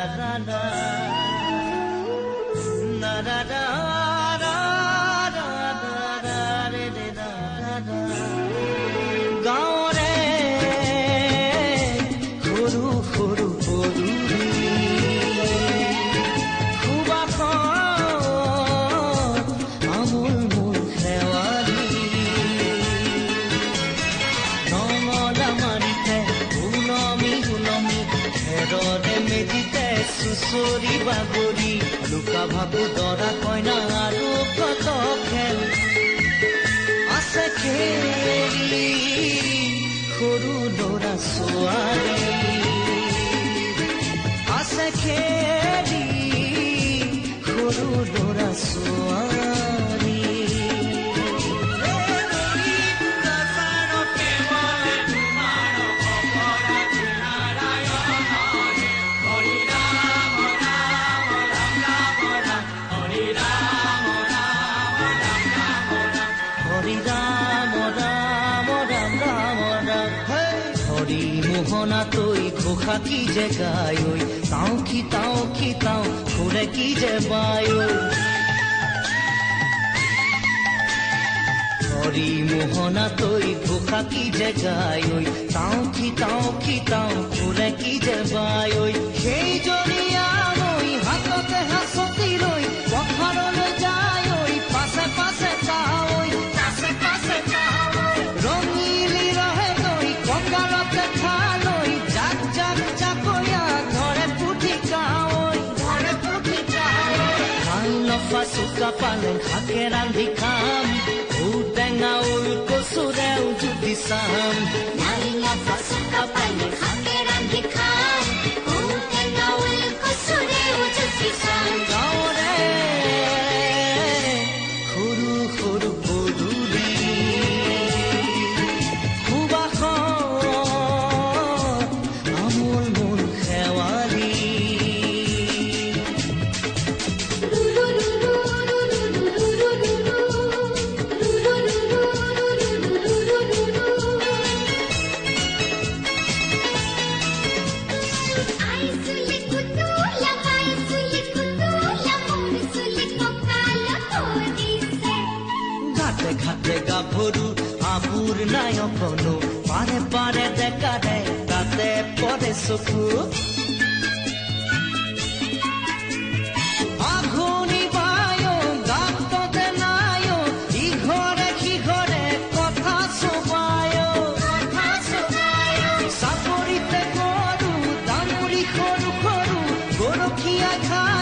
ৰা ৰা না ৰা ৰা ৰা ৰা ৰা ৰে ৰে ৰা ৰা। গাঁৱৰে সৰু সৰু পদূলি সুবাসত আমোল মোল শেৱালি, নঙলা মাৰিতে ওলমি ওলমি খেৰৰে মেজিতে চুচৰি বাগৰি, লুকা ভাকু দৰা কইনা আৰু কত খেল আছে খেলি সৰু ল'ৰা ছোৱালী, আছে খেলি সৰু ল'ৰা ছোৱালী। হৰি ৰাম ৰাম ৰাম ৰাম ৰাম হৰি। মোহনা তৈ ঘোষা কি যে গায়, তাও কি তাও কি তাও সুৰে কি যে বায়। হৰি মোহনা তৈ ঘোষা কি যে গায়, তাও কি তাও কি তাও সুৰে কি যে বায়। সেই জনীয়া মই হাততে হাঁচতি লৈ পথাৰলৈ যায়, পাছে পাছে তাৱৈ পাছে পাছে তাৱৈ, ৰঙিলি ৰহে গৈ কঁকালতে খালৈ, জাক জাক জাকৈয়া ঘৰে পুঠি কাৱৈ ঘৰে পুঠি কাৱৈ। খাই লফা চুকা পালেং শাকে ৰান্ধি খাম, ঔটেঙা ঊল কচুৰেও জুতি চাম। লাই লফা চুকা পালেং শাকে ৰান্ধি খাম, ঔটেঙা ঊল কচুৰেও জুতি চাম। গাঁৱৰে সৰু সৰু পদূলি সুবাসত আমোল মোল শেৱালি। I চুলি কুতুলা বাই চুলি কুতুলা, মোৰ চুলি কঁকালত ধৰিছে। ঘাটে ঘাটে গাভৰু আবুৰ নায়কনো, পাৰে পাৰে ডেকাৰে তাতে পৰে চকু। আঘোণী বায় গাততে নায়, ইঘৰে সিঘৰে কথা চোবায় কথা চোবায়। চাপৰিতে গৰু দামুৰি সৰু সৰু গৰখীয়া খায়।